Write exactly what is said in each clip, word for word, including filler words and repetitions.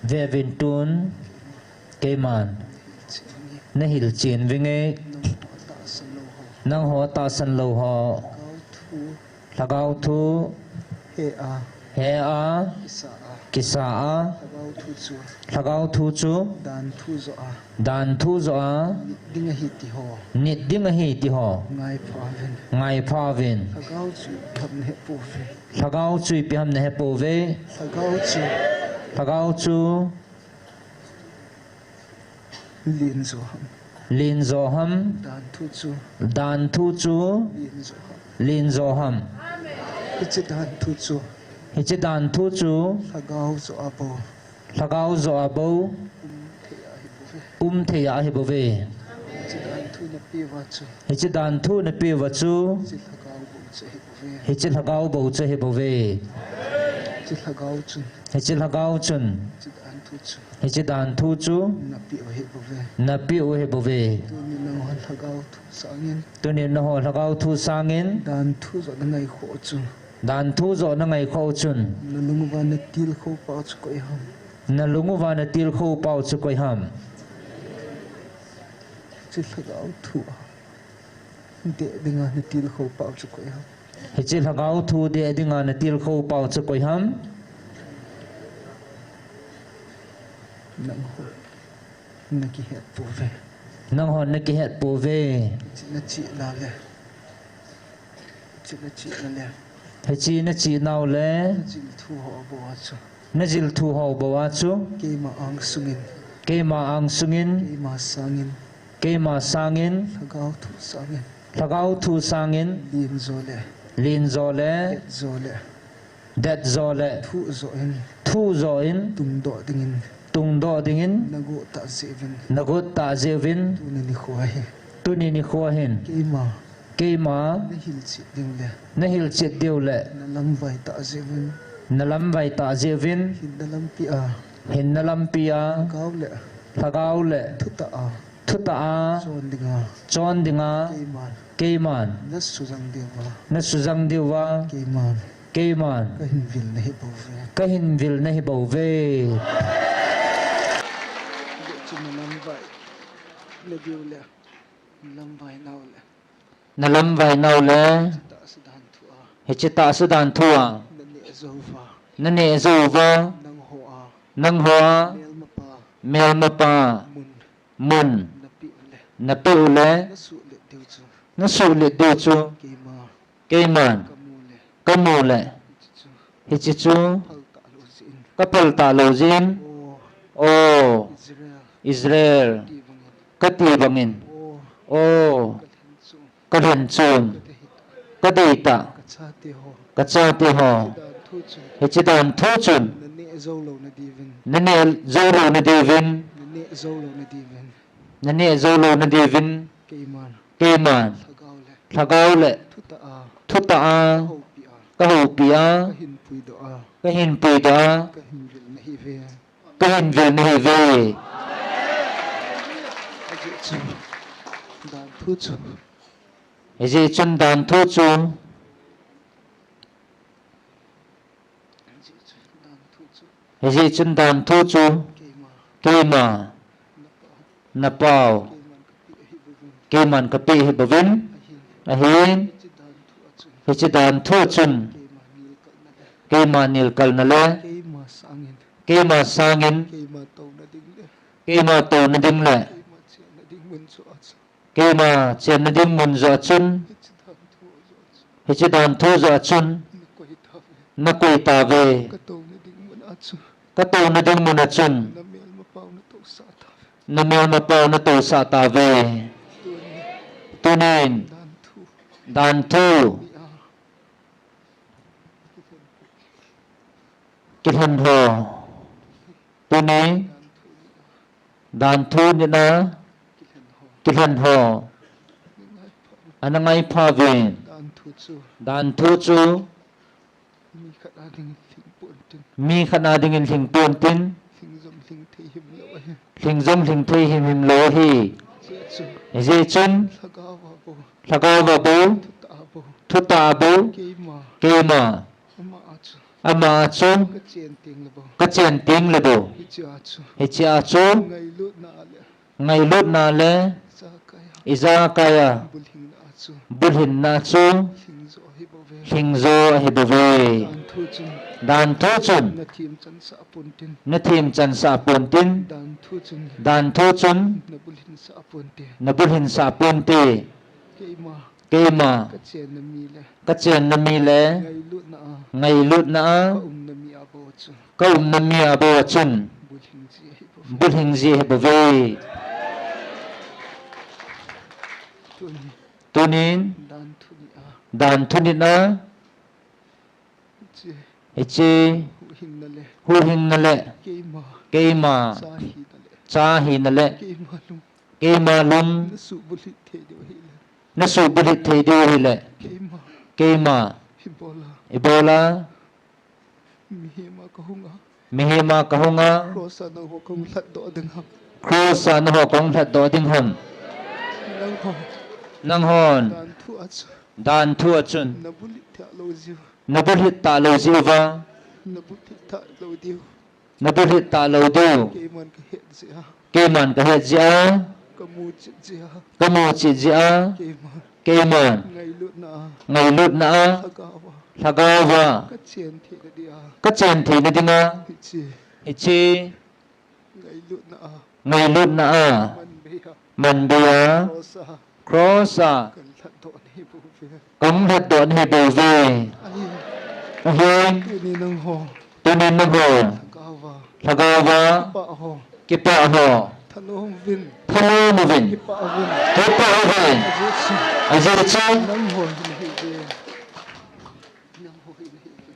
Vevin tun, keiman nahilchen vinge. Nangho tahsan lou ho, Lhagao thu he a kisa a, Lhagao thu chu danthu joh a, nit ding ahi tiho ngaipha uvin. Lhagao chu ipi ham nahepouve. Lhagao chu lenjo ham, danthu chu lenjo ham. Hiche danthu chu Lhagao joh a bou umthei ahibouve. Hiche danthu napeuva chu hiche Lhagao bou chu ahibouve. Hiche Lhagao chun hiche danthu chu napeu ahibouve. Tunin nangho Lhagao thu sangin danthu joh nangaikhoh chun nalunguva natilkhou pau chu koiham? Hiche Lhagao thu deh dinga natilkhou pau chu koiham? Hiche Lhagao thu deh dinga natilkhou pau chu koiham? Nanghon nakihetpouve. Hiche nachihna le, hiche nachihnau le najilthu ho bou a chu keima angsungin, keima sangin Lhagao thu sangin lenjo le, detjo le thuhjoh in tungdoh dingin nagot tah jeh uvin tuni nikho hin keima nahilchet diu le nalamvai tah jeh uvin hinna lampia Lhagao le thutah a chon dinga keiman nasujang diuva keiman kahin vil nahibouve. Nalamvainau le hiche tahsa danthu a naneh jouva nangho a melmapa mun napeh u le nasuhlet diu chu keiman kamu le hiche chu kaphal talou jeh in, O Israel, kati bangin, O kalhen chun kadeitah kachateho, hiche danthu chun naneh joulouna diuvin, naneh joulouna diuvin keiman Lhagao le thutah a kahoupia kahin puidoh a kahin vil nahiuve. Hijeh chun danthu chu hijeh chun danthu chu keima napao keiman kapeh ahibouvin ahin, hiche danthu a chun keima nelkalna le keima sangin keima touna ding le keima chenna ding mun joh a chun hiche danthu joh a chun nakoi tauve. Katouna ding mun a chun namelmapau natousah tauve. Tunin danthu kilhen ho, tuni danthu nina kilhen ho ana ngaipha uvin. Danthu chu mi khat a dingin lhing pontin, lhing jong lhing thei himhim lou ahi. Hijeh chun Lhagao a bou, thutah a bou keima Ama chu. Ka chen teng le bou. Ka chen teng le bou. Hichea chu. Hichea chu. Ngailutna le. Ngailutna le. Ijakai a. Ijakai a. Bulhinna chu. Bulhinna chu. Lhingjo ahi bouve. Lhingjo ahi bouve. Dan thu chun. Dan thu chun. Na themchansah pontin. Na themchansah pontin. Dan thu chun. Dan thu chun. Na bulhinsah ponte. Na bulhinsah ponte. Keima. Keima. Ka chenna mi le. Ka chenna mi le. Ngailutna a. Ngailutna a. Ka umna mi a bou a chun. Ka umna mi a bou a chun. Bulhing ji ahi bou. Bulhing ji ahi bouve. Tuni. Tunin. Dan thu ni a. Dan thu ni a. Hiche. Hiche. Huhhingna le. Huhhingna le. Keima. Keima. Cha hina le. Cha hina le. Keima lung. Keima lung. Na suhbulhit thei diu ahile. Na suhbulhit thei diu ahile. Keima. Keima. Ibola. Ibola. Mihem a kahunga. Mihem a kahunga. Cross a nangho kahung lhatdoh ding ham. Cross a nangho kahung lhatdoh ding ham. Nangho. Nanghon. Dan thu a chun. Dan thu a chun. Na bulhit talou jiu. Na bulhit talou jiu va. Na bulhit talou diu. Na bulhit talou diu. Keiman kahet jeh a. Keiman kahet jeh a. Kamu chit jeh a. Kamu chit jeh a. Keiman. Keiman. Ngailutna a. Ngailutna a. Lhagao a. Lhagao a. Ka chen theina dia. Ka chen theina dinga. Hiche. Hiche. Ngailutna a. Ngailutna a. Manbei a. Manbei a. Cross a. Cross a. Kan lhatdoh nahi bouve. Kan lhatdoh nahi bouve. Ahi. Ahi. Tuni nangho. Tuni nangho. Lhagao a. Lhagao a. Kipah ho. Kipah ho. Thanom uvin. Thanom uvin. Kipah uvin. Kipah uvin. Ajeh chu. Ajeh chu. Nangho hi nahiuve.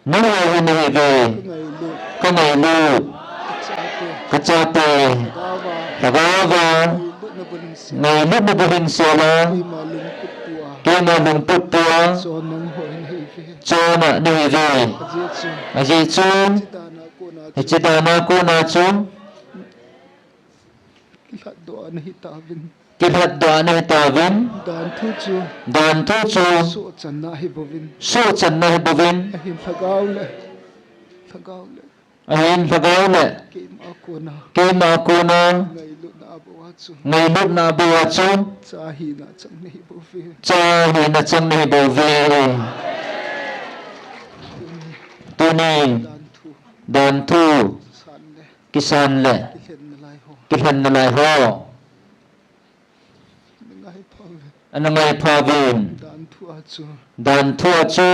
Nangho hi nahiuve. Ka ngailut. Ka ngailut. Ka chate. Ka chate. Lhagao a. Lhagao a. Ngailutna bulhing sela. Ngailutna bulhing sela. Keima lungput tua. Keima lungput tua. Chonna nangho hi nahiuve. Chonna nahiuve. Ajeh chu. Ajeh chu. Hiche dan a kona chu. Hiche dan a kona chu. Kilhatdoh a nahi tauvin. Kilhatdoh a nahi tauvin. Dan thu chu. Dan thu chu. Sohchanna ahi bouvin. Sohchanna ahi bouvin. Ahin lhagao le. Lhagao le. Ahin lhagao le. Keima kona. Keima kona. Ngailutna a bou a chu. Ngailutna a bou a chu. Cha hina chang nahi bouve. Cha hina chang nahi bouve. Tuni. Tuni. Dan thu. Dan thu. San le. Kisan le. Kilhenna lai ho. Kilhenna lai ho. Ana ngai pha uvin. Ana ngai pha uvin. Dan thu a chu. Dan thu a chu.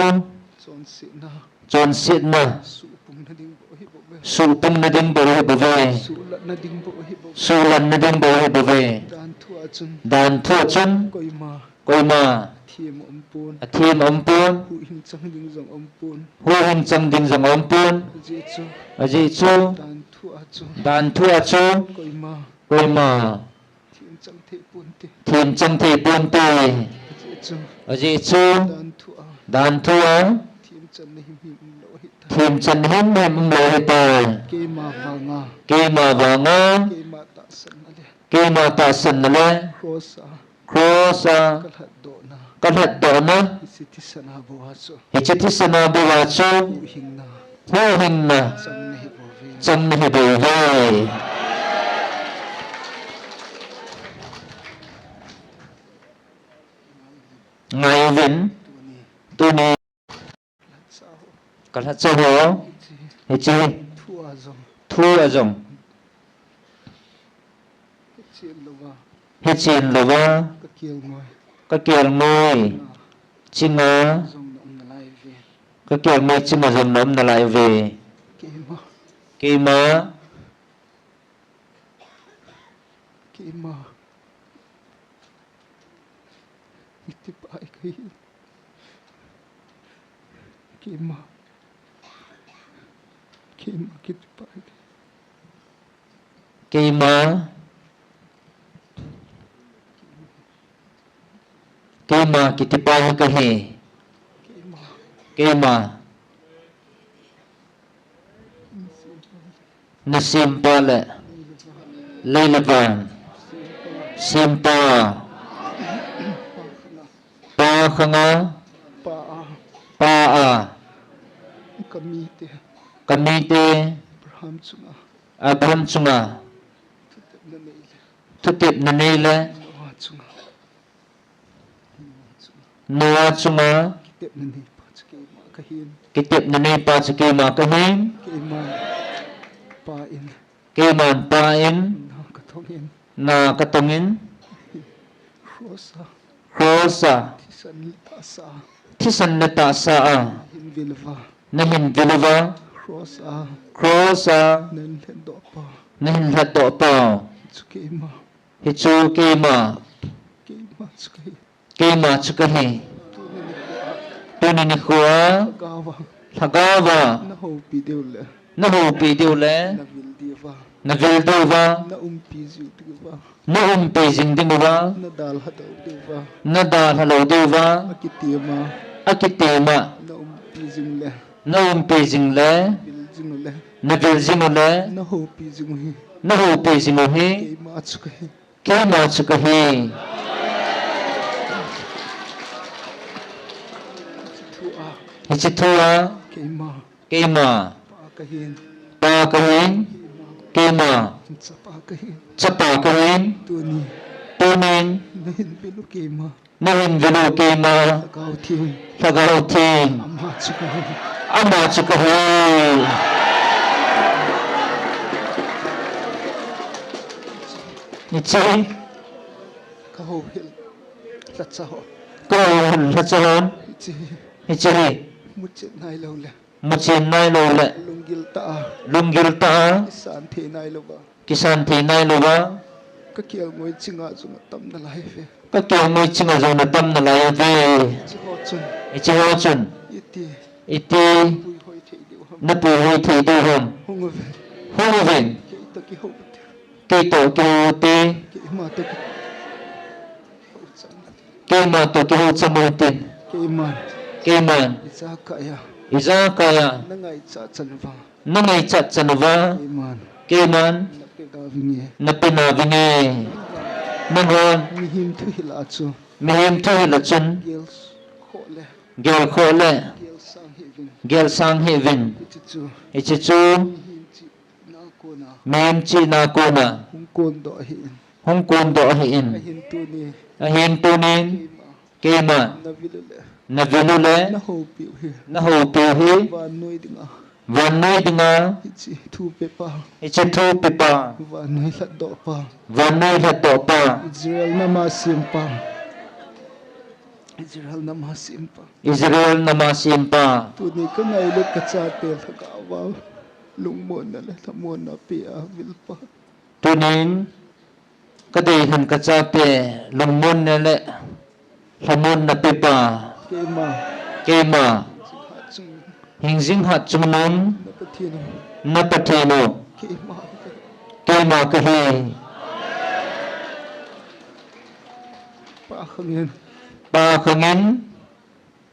Chonsetna. Chonsetna. Suhpung na ding bou ahi bouve. Suhpung na ding bou ahi bouve. Suhlatna ding bou ahi bouve. Suhlatna ding bou ahi bouve. Dan thu a chun. Dan thu a chun. Koima. Koima. Athem aumpon. Athem aumpon. Huhhing chang ding jong aumpon. Huhhing chang ding jong aumpon. Ajeh chu. Ajeh chu. Dan thu a chu. Dan thu a chu. Koima. Koima. Themchang thei ponte. Themchang thei ponte. Ajeh chu. Ajeh chu. Dan thu a. Dan thu a. Themchanna himhim umlou ahitai. Themchanna himhim umlou ahitai. Keima vanga. Keima vanga. Keima tahsanna le. Keima tahsanna le. Cross a. Cross a. Ka lhatdohna. Ka lhatdohna. Hiche thisan a bou a chu. Hiche thisan a bou a chu. Huhhingna. Huhhingna. Chang nahi bouve. Chang nahi bouve. Ngai uvin. Tuni. Tuni. Ka lhacha ho. Hiche. Hiche. Thu a jong. Thu a jong. Hichen louva. Hichen louva. Ka kelngoi. Ka kelngoi. Chinga. Jong na um nalai uve. Ka kelngoi chinga jong na um nalai uve. Keima. Keima. Keima. Kitipa kahi. Keima. Keima kitipa kahi. Keima. Keima kitipa kahi. Keima. Keima. Nasempa le. Lei le van. Sempa. Pa khanga. Pa a. Pa a. Ka mite. Kamite. Abraham chunga. Abraham chunga. Thutepna nei le. Thutepna nei le. Noah chunga. Noah chunga. Kitepna neipa chu keima kahin. Kitepna neipa chu keima kahin. Keiman Pa in. Keiman Pa in. Na katongin. Na katongin. Cross a. Cross a. Thisan le tahsa a. Thisan le tahsa a. Nahin vil uva. Nahin vil uva. Cross a. Cross a. Nahin lhatdoh pa. Nahin lhatdoh pa. Chu keima. Hichu keima. Keima chu kahi. Keima chu kahi. Tuni nikho a. Tuni nikho a. Lhagao a. Lhagao a. Na houpi diu le. Na houpi diu le. Na vil diu va. Na vil diu va. Na umpi jing diu va. Na umpi jing diu va. Na dalha lou diu va. Na dalha lou diu va. Akitem a. Akitem a. Na umpi jing le. Na umpi jing le. Vil jing u le. Na vil jing u le. Na houpi jing u hi. Na houpi jing u hi. Keima chu kahi. Keima chu kahi. Hiche thu a. Hiche thu a. Keima. Keima. Pa kahin. Pa kahin. Keima. Keima. Chapa kahin. Chapa kahin. Tuni. Tunin. Nahin vil u keima. Nahin vil u keima. Lhagao Theng. Lhagao Theng. Ama chu kahi. Ama chu kahi. Hiche. Ka houhil lhacha ho. Ka houhil lhacha hon. Hiche. Hiche hi. Muchen nailou le. Muchen nailou le. Lunggil tah a. Lunggil tah a. Kisan thei nailou va. Kisan thei nailou va. Ka kelngoi chinga jong atam nalai ve. Ka kelngoi chinga jong atam nalai ve. Hiche ho chun. Hiche ho chun. Iti. Iti. Puihoi thei diu ham. Na puihoi thei diu ham. Hung uvin. Hung uvin. Kei toh kihou u te. Kei toh kihou u te. Keima toh kihou chang u te. Keima toh kihou chang u te. Keiman. Keiman. Ijakai a. Ijakai a. Na ngaichat chan uva. Na ngaichat chan uva. Keiman. Keiman. Na pe nauvinge. Na pe nauvinge. Nanghon. Mihem thuhil a chu. Mihem thuhil a chun. Gel khoh le. Gel khoh le. Gel sang hih uvin. Gel sang hih uvin. Hiche chu. Hiche chu. Mihem chihna kona. Mihem chihna kona. Hung kondoh ahin. Hung kondoh ahin. Ahin tuni. Ahin tunin. Keima. Keima. Na vil u le. Na vil u le. Na houpi u hi. Na houpi u hi. Vannoi dinga. Vannoi dinga. Hiche thu pepa. Hiche thu pepa. Vannoi lhatdoh pa. Vannoi lhatdoh pa. Israel nama sempa. Israel nama sempa. Israel nama sempa. Tuni ka ngailut ka chate lhagao a lungmonna le lhamonna pe a vilpa. Tunin ka deilhen ka chate lungmonna le lhamonna pepa. Keima. Keima. Hingjing Hatchungnung. Na Pathen u. Na Pathen u. Keima. Keima kahi. Pa khangin. Pa khangin.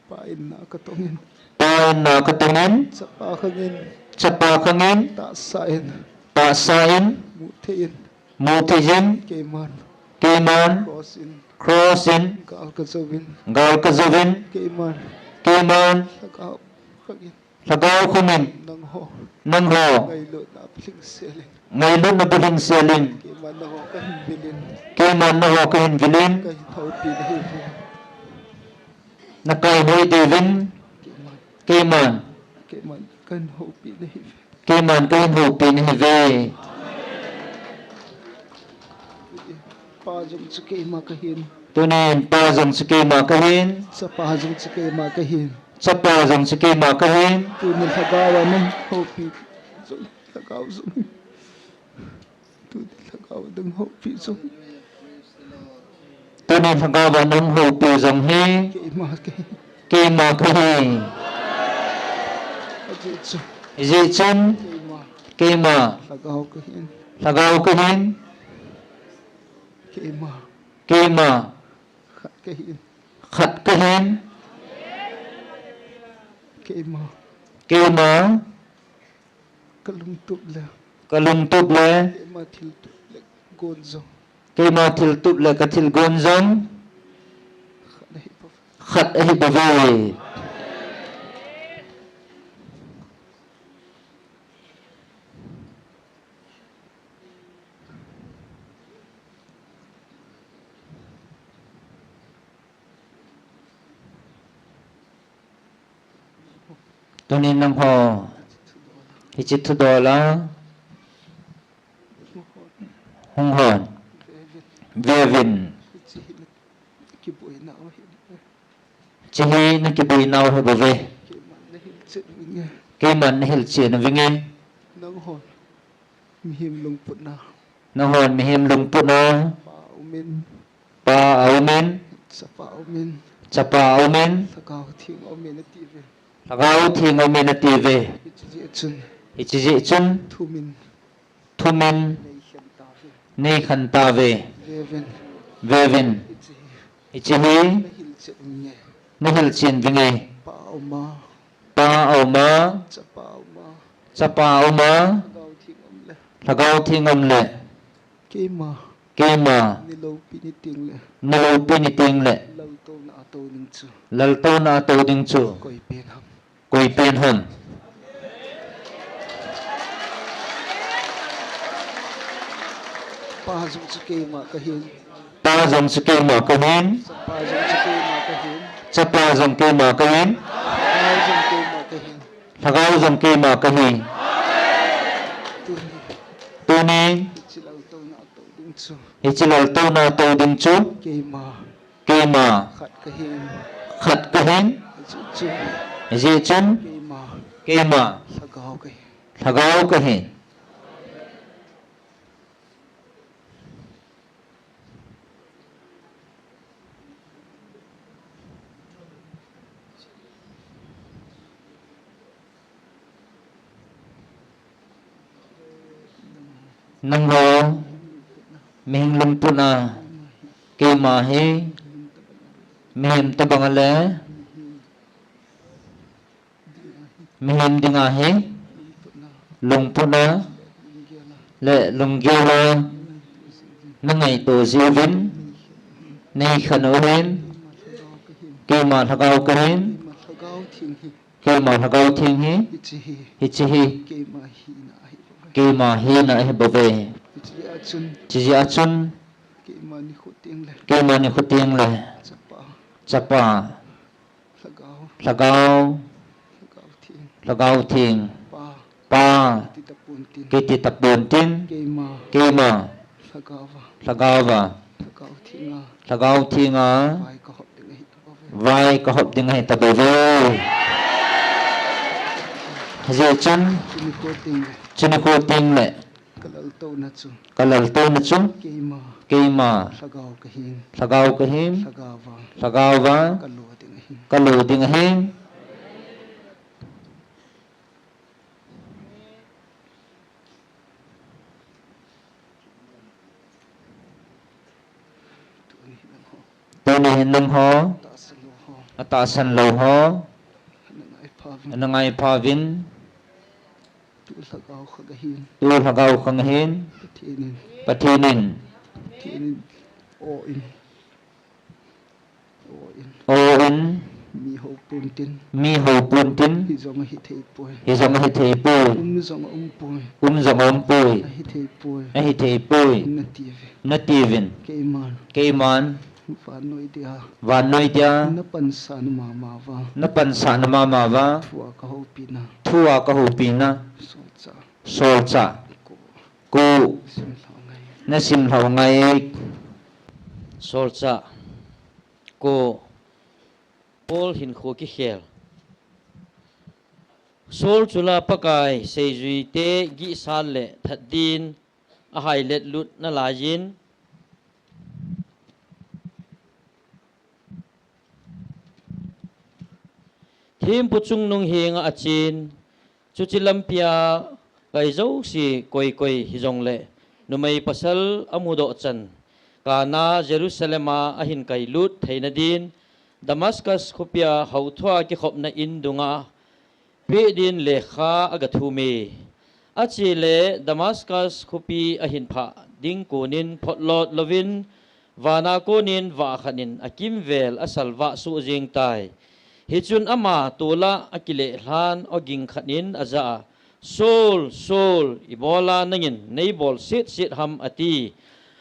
Pa in na katongin. Pa in na katongin. Chapa khangin. Chapa khangin. Tahsa in. Tahsa in. Muthei in. Muthei in. Keiman. Keiman. Cross in. Cross in. Gal kajouvin. Gal kajouvin. Keiman. Keiman. Lhagao khangin. Lhagao khangin. Nangho. Nangho. Ngailutna bulhing selin. Ngailutna bulhing selin. Keiman nangho kahin vilin. Keiman nangho kahin vilin. Kahin houpi nahiuvin. Nakai hoi diuvin. Keiman. Keiman. Keiman kahin houpi nahiuvin. Keiman kahin houpi nahiuve. Pa jong chu keima kahin. Tunin pa jong chu keima kahin. Chapa jong chu keima kahin. Chapa jong chu keima kahin. Tuni lhagao a nahoupi jong lhagao jong. Tuni lhagao a nahoupi jong. Tuni lhagao a nahoupi jong hi. Keima kahi. Keima kahi. Ajeh chu. Ajeh chun. Keima. Keima. Lhagao kahin. Lhagao kahin. Keima. Keima. Khat kahin. Khat kahin. Keima. Keima. Kalungtup le. Kalungtup le. Keima thiltup le gon jong. Keima thiltup le kathil gon jong. Khat ahi bouve. Khat ahi bouve. Tuni nangho hiche thudol a hung hon, veuvin. Hiche hi nakiboinau hi bouve. Keiman nahilchen uvinge. Mihem lungputna. Nanghon mihem lungputna. Pa aumin. Pa aumin. Chapa aumin. Chapa aumin. Lhagao Theng aumin ati uve. Lhagao Theng aumin ati uve. Hiche jeh chun. Hiche jeh chun. Thumin. Thumin. Neikhen tauve. Neikhen tauve. Veuvin. Veuvin. Hiche hi. Hiche hi. Nahilchen uvinge. Nahilchen uvinge. Pa auma. Pa auma. Chapa auma. Chapa auma. Lhagao Theng aum le. Lhagao Theng aum le. Keima. Keima. Niloupi niteng le. Niloupi niteng le. Laltouna atou ding chu. Laltouna atou ding chu. Koi pen ham. Koi pen ham. Pa jong chu keima kahin. Pa jong chu keima kahin. Chapa jong chu keima kahin. Chapa jong keima kahin. Lhagao jong keima kahin. Lhagao jong keima kahin. Tuni. Tuni. Hiche laltouna atou ding chu. Hiche laltouna atou ding chu. Keima. Keima. Khat kahin. Khat kahin. Hijeh chun. Hijeh chun. Keima. Keima. Lhagao kahin. Lhagao kahin. Nangho mihem lungputna keima hi mihem tobang a le mihem dinga hi lungputna le lunggel a nangaito jiuvin, neikhen uvin, keima Lhagao kahin, keima Lhagao Theng hi, hiche hi, keima hina ahi bouve. Hiche jeh a chun, keima nikho teng le, chapa, Lhagao. Lhagao. Lhagao Theng. Lhagao Theng. Pa. Pa. Kiti tapon tin. Kiti tapon tin. Keima. Keima. Lhagao a. Lhagao a. Lhagao Theng a. Lhagao Theng a. Vai kahop ding ahi tabouve. Vai kahop ding ahi tabouve. Hijeh chun. Chuni kho teng le. Chuni kho teng le. Ka laltouna chu. Ka laltouna chu. Keima. Keima. Lhagao kahin. Lhagao kahin. Lhagao a. Lhagao a. Ka lo ding ahi. Ka lo ding ahi. Tuni hin nangho. Tahsan lou ho. Tahsan lou ho. Ana ngai pha uvin. Ana ngai pha uvin. Tu Lhagao kha kahin. Tu Lhagao kha kahin. Pathen in. Pathen in. Pathen in. O in. O in. O in. Mi hou pon tin. Mi hou pon tin. Hijong ahi thei poi. Hijong ahi thei poi. Um jong aum poi. Um jong aum poi. Ahi thei poi. Ahi thei poi. Nati uvin. Nati uvin. Keiman. Keiman. Vannoi dia. Vannoi dia. Na pansah na mama uva. Na pansah na mama uva. Thu a ka houpi na. Thu a ka houpi na. Solchah. Solchah. Ko. Ko. Sim lhau ngai. Na sim lhau ngai. Solchah. Ko. Paul hinkho kikhel. Saul chu la Pakai seijui te gihsal le that din a hai let lut na lai in, thempu chungnung henga a chen, chuche lampi a kai jouse koi koi hijong le, numei pasal a mudoh chan, kana Jerusalem a a hin kai lut theina din, Damascus khopi a houthua kikhopna in dunga peh din lekha a ga thum e. A che le Damascus khopi a hin phah ding konin photlot louvin, vana konin vah khat in a kimvel a salvah suh jeng tai. Hichun ama tol a a kileh lhan aw ging khat in a jah a, Saul, Saul, ibola nangin nei bol set set ham, a ti.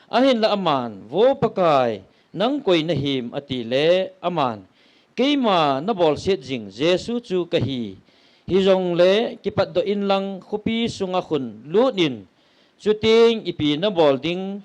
Ahinla aman, Vo Pakai, nang koi na him, a ti le, aman, Keima na bol set jing Jesu chu ka hi. Hijongle kipatdoh inlang khopi sunga khun lut in, chuteng ipi nabol ding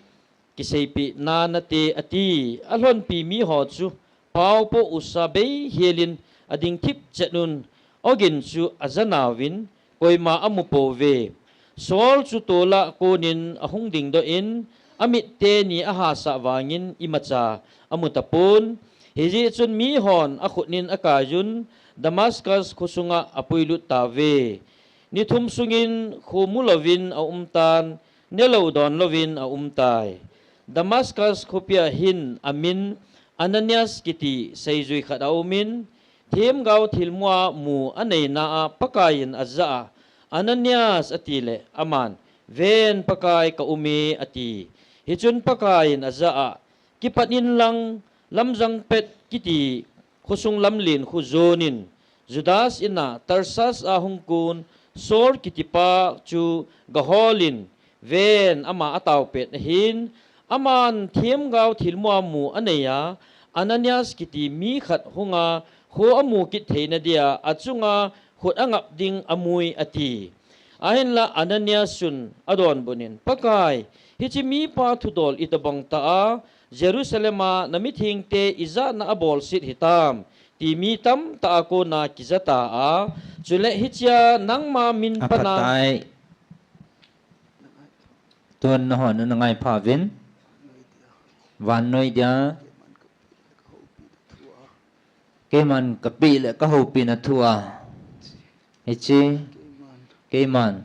kiseipeh nanate, ati. Alhonpi miho chu paopoh usa beihelin ading thipchet un, Og in chu ajanauvin, koima amupouve. Saul chu tolah konin ahung dingdoh in, amit teni ahasah vangin imacha amutapon. Hijeh chun mihon akhutnin akaiyun, Damascus khosunga apuilut tauve. Ni thum sungin kho mulouvin aumtan, nelou donlouvin aumtai. Damascus khopia hin amin Ananias kiti seijui khat aumin, themgao thilmua mu aneina a Pakaiyin ajah a, Ananias, atile, aman, Ven, Pakai, kaume, ati. Hichun Pakaiyin ajah a, Kipat inlang, lamjang pet kiti khosung lamlen khu jonin, Judas ina Tarsas a hungkon Saul kitipa chu gaholin, ven, ama ataopet ahin, aman themgao thilmua mu aneiya, Ananias kiti mi khat hunga kho amu kit theina dia achunga khut angap ding amui, ati. Ahinla Ananias chun adonbutnin, Pakai, hiche mipa thudol itobang tah a Jerusalem a namithengte ijatna abolset hitam, ti mi tamtah a kona kijata a, chule hichea nangma min pana Tun nahon nangaipha uvin. Vannoi dia. Keiman kapeh le kahoupina thua. Hiche. Keiman.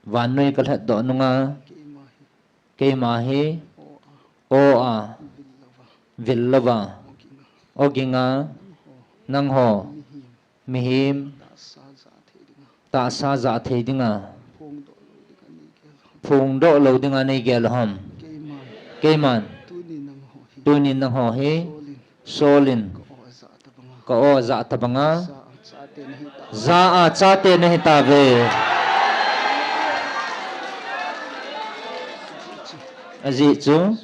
Vannoi kalhatdoh nunga. Keima hi. O a. Vil louva. Oginga. Nangho. Mihem. Tahsa jah thei dinga. Phongdoh lou dinga neigel ham. Keiman. Tunin nangho hi. Saul in. Ka o jah tabanga. Ja a chate nahitauve. Ajeh chu.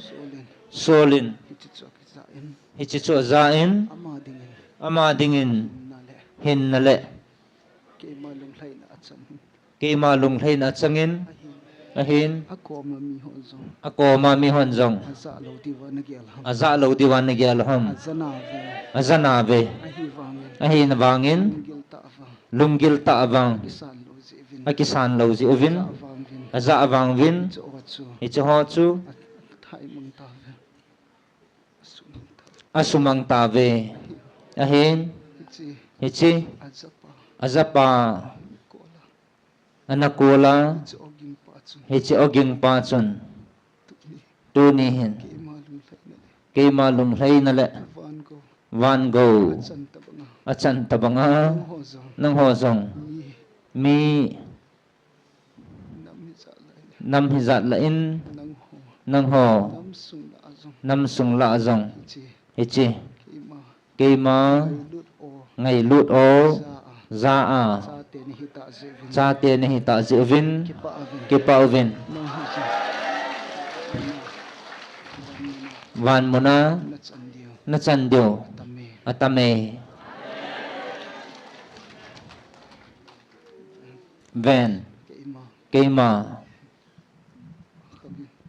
Saul in. Hiche chu ajah in. Ama dingin. Hinna le. Keima lunglhaina achangin. Ahin. Akoma mihon jong. Ajah lou diuva nagel ham. Ajana ve. Ahina vangin. Lunggil tah vang. Akisan lou jeh uvin. Ajah vangin. Hiche ho chu. Asumang tauve. Ahin. Hiche. Ajapa. Ana kola. Hiche ogingpa chun. Tuni hin. Keima lunglhaina le. Van gou. Achan tabanga. Nangho jong. Mi. Nam hijat lah in. Nangho. Namsung lah jong. Hiche. Keima. Ngailut o. Ja a. Chate nahitah jeh uvin. Kipah uvin. Van muna. Nachan diu. Atame. Ven. Keima.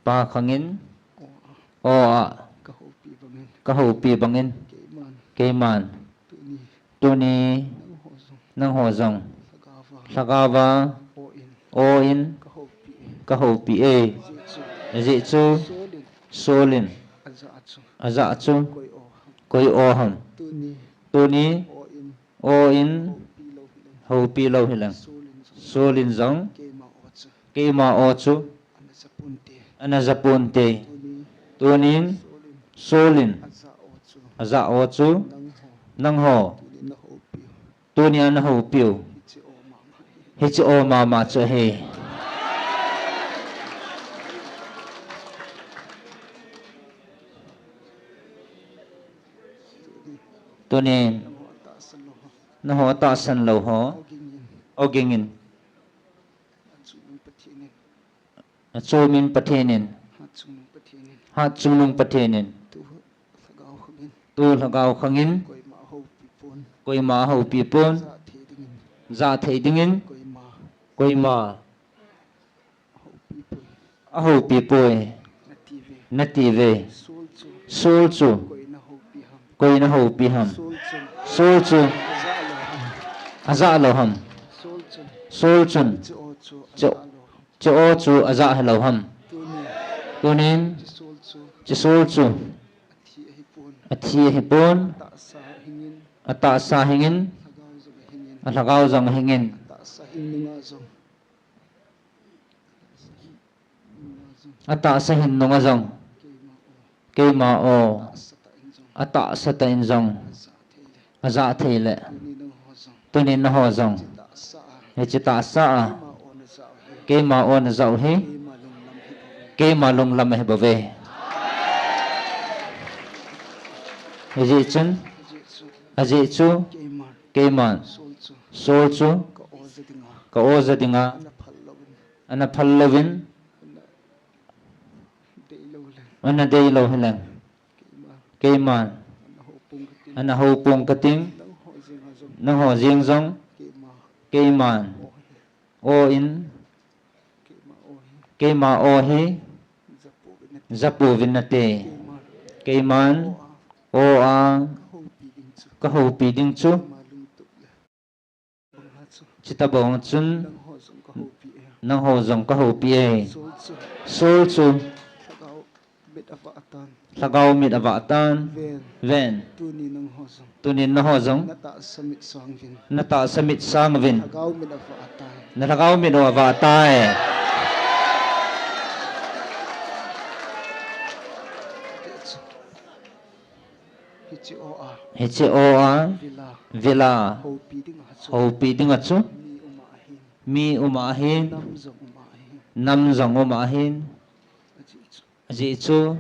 Pakhangin. O a. Kahoupi bangin. Keiman. Tuni. Nangho jong. Lhagaova. O in. Kahoupi e. Ajeh chu. Saul in. Ajah chu. Koi o ham. Tuni. O in. Houpi lou hileng. Saul in jong. Keima o chu. Ana japonte. Tunin. Saul in. Ajah o chu. Nangho. Tunia nahoupiu. Hiche o mama chu ahi. Tunin. Nangho tahsan lou ho. Ogingin. Achomin Pathen in. Hatchungnung Pathen in. Tu lhagao khangin. Koima ahoupi pon. Jah thei dingin. Koima. Koima. Ahoupi poi. Ahoupi poi. Nati ve. Nati ve. Sol chu. Sol chu. Koina houpi ham. Koina houpi ham. Sol chu. Sol chu. Ajah lou ham. Ajah lou ham. Sol chun. Sol chun. Hiche o chu. Hiche ajah lou ham. Hiche o chu ajah helou ham. Tunin. Tunin. Hiche sol chu. Hiche sol chu. Athi ahipon. Athi ahipon. Atahsa hingin. Atahsa hingin. Lhagao jong ahingin. Alhagao jong ahingin. Atahsa hing nunga jong. Atahsa hing nunga jong. Keima o. Keima o. Atahsa tah in jong. Atahsa tah in jong. Ajah thei le. Ajah thei le. Tunin nangho jong. Tunin nangho jong. Hiche tahsa a. Hiche tahsa a. Keima o najah u hi. Keima o najah u hi. Keima lunglam ahi bouve. Keima lunglam ahi bouve. Hijeh chun. Hijeh chun. Ajeh chu. Keiman. Keiman. Sol chu. Sol chu. Ka o ja dinga. Ka o ja dinga. Ana phal louvin. Ana phal louvin. Ana dei lou leng. Ana dei lou hileng. Keiman. Keiman. Ana hou pong kating. Ana hou pong kating. Nangho jeng jong. Nangho jeng jong. Keima. Keiman. O hi. O in. Keima o hi. Keima o hi. Ja pouvin nate. Ja pouvin nate. Keiman. Keiman. O a. O a. Ka houpi ding chu. Ka houpi ding chu. Keima lungtup le. Hitabang chun. Nangho jong ka houpi e. Nangho jong ka houpi e. Sol chu. Sol chu. Lhagao mit avah tan. Lhagao mit avah tan. Ven. Ven. Tunin nangho jong. Tunin nangho jong. Na tahsa mit sang uvin. Na tahsa mit sang uvin. Lhagao mit avah tai. Na lhagao mit avah tai. Hiche o a. Hiche o a. Vila. Vila. Houpi dinga chu. Houpi dinga chu. Mi um ahin. Mi um ahin. Nam jong um ahin. Nam jong um ahin. Ajeh chu. Ajeh chu.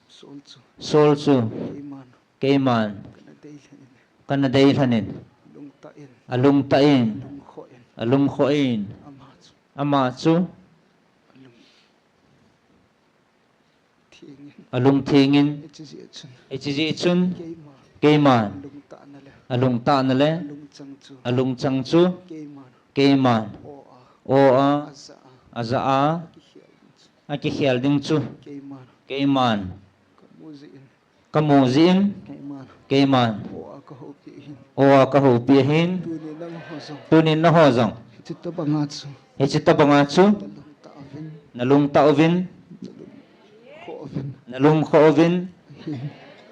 Sol chu. Sol chu. Keiman. Keiman. Kana dei lhonin. Kana dei lhonin. Alungtah in. Alungtah in. Alungkhoh in. Alungkhoh in. Ama chu. Ama chu. Alung Alungthengin. Alungthengin. Hiche jeh chun. Hiche jeh chun. Keiman. Keiman. Alungtahna le. Alungtahna le. Alungchang chu. Alungchang chu. Keiman. Keiman. O a. O a. Ajah a. Ajah a. Akikhel ding chu. Akikhel ding chu. Keiman. Keiman. Kamu jeh in. Kamu jeh in. Keiman. Keiman. O a kahoupi ahin. O a kahoupi ahin. Tunin nangho jong. Tunin nangho jong. Hiche tabanga chu. Hiche tabanga chu. Nalungtah uvin. Nalungtah uvin. Nalungkhoh uvin. Nalungkhoh uvin.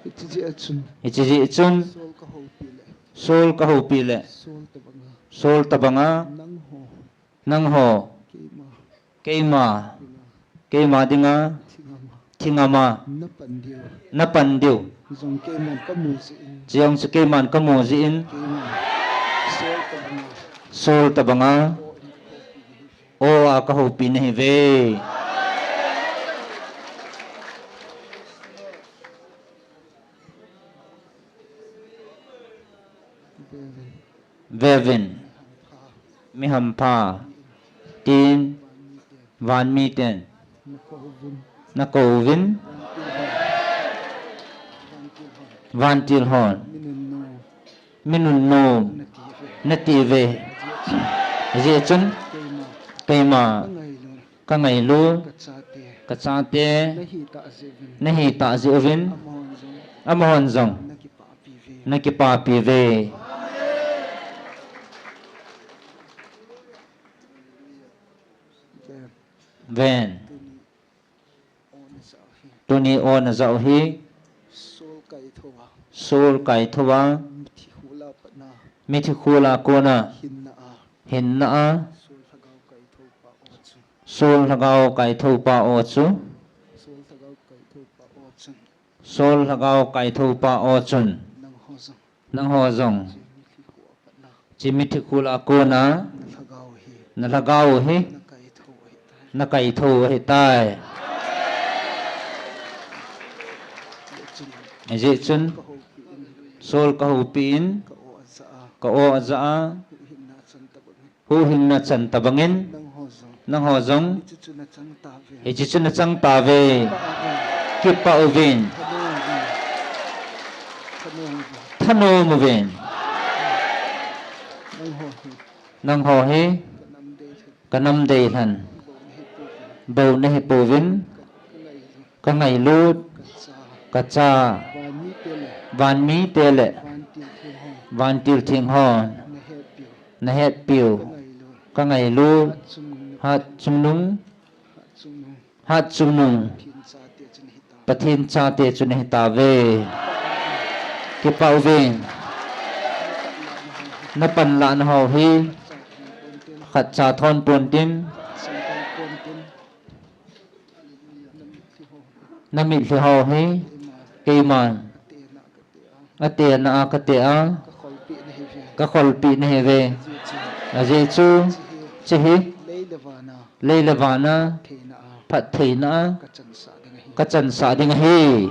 Hiche jeh chun. Hiche jeh chun. Sol kahoupi le. Sol kahoupi le. Sol tabanga. Sol tabanga. Nangho. Nangho. Keima. Keima. Keima. Keima dinga. Thingama. Thingama. Napan diu. Napan diu. Jong keiman kamu jeh in. Jong chu keiman kamu jeh in. Keiman. Sol tabanga. Sol tabanga. O a kahoupi nahiuve. Vevin. Vevin. Mi hampha. Tin. Van miten. Nakouvin. Vantil hon. Mi nunnom. Natiuve. Hijeh chun. Keima. Kangailu. Kachate. Kachate. Nahitah jeh uvin. Amahon jong. Amahon jong. Nakipapi uve. Nakipapi uve. Ven. Ven. Tuni o najah u hi. Sol kaithou a. Sol kaithou a. Mithi khula patna. Mithi khula kona. Hinna a. Hinna a. Sol lhagao kaithou pa o chu. Sol lhagao kaithou pa o chu. Sol lhagao kaithou pa o chun. Sol lhagao kaithou pa o chun. Nangho jong. Nangho jong. Hiche mithi khula kona. Nalhagao hi. Nalhagao hi. Nakaithou ahitai. Nakaithou ahitai. Hijeh chun. Kahoupi in. Sol kahoupi in. Ka o ajah a. Ka o ajah a. Huhhingna chan tabangin. Huhhingna chan tabangin. Nangho jong. Nangho jong. Hiche chu nachang tauve. Hiche chu nachang tauve. Kipah uvin. Kipah uvin. Thanom uvin. Thanom uvin. Thanom uvin. Nangho hi. Nangho hi kanam deilhen bou nahi pouvin, kangailut, kacha, vanmite le vantil theng hon nahetpiu, kangailut, hat chungnung, hat chungnung Pathen chate chu nahitauve. Kipah uve. Napanlahna ho hi khatcha thon pontin, namitlhi ho hi keiman atena a kate a kakholpeh nahiuve. Ajeh chu hiche hi lei le vana phattheina a kachansah ding ahi.